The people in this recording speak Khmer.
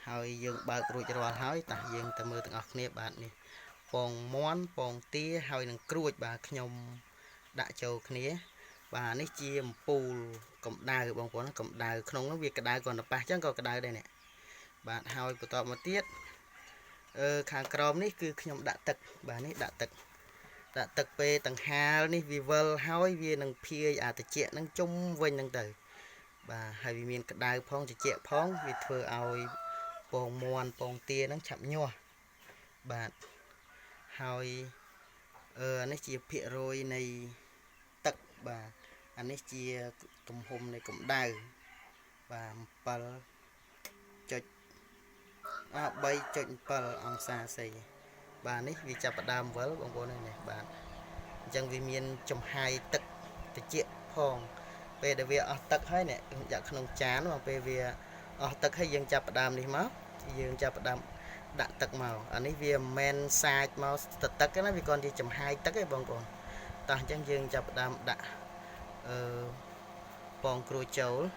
ហើយយើងបើករួចរាល់ហើយតោះយើងទៅមើលទាំងអស់គ្នាបាទនេះពងមាន់ពងទាហើយនឹងក្រួចបាទខ្ញុំដាក់ចូលគ្នា បាទនេះជាអំពូលកម្ដៅបងប្អូនកម្ដៅក្នុងនោះវាក្ដៅគ្រាន់តែប៉ះចឹងក៏ក្ដៅដែរនេះបាទហើយបន្តមកទៀតអឺខាងក្រោមនេះគឺខ្ញុំដាក់ទឹកបាទនេះដាក់ទឹកដាក់ទឹកពេលតង្ហាលនេះវាវិលហើយវានឹងភាយអាត្រជាក់នឹងជុំវិញនឹងទៅបាទហើយវាមានក្ដៅផងត្រជាក់ផងវាធ្វើឲ្យពងមាន់ពងទានឹងឆាប់ញាស់បាទហើយអឺនេះជាភាគរយនៃទឹកបាទអានេះជាទំហំនៃកម្ដៅបាទ7ចុចអ3.7អង្សាសេបាទនេះវាចាប់ផ្ដើមវិលបងប្អូននេះបាទអញ្ចឹងវាមានចំហាយទឹកត្រជាក់ផងពេលដែលវាអស់ទឹកហើយនេះដាក់ក្នុងចានមកពេលវាអស់ទឹកហើយយើងចាប់ផ្ដើមនេះមកយើងចាប់ផ្ដើមដាក់ទឹកមកអានេះវាមិនមែនសាចមកទឹកទឹកណាវាគ្រាន់ជាចំហាយទឹកឯងបងប្អូនតោះអញ្ចឹងយើងចាប់ផ្ដើមដាក់អឺពងក្រួចចូល។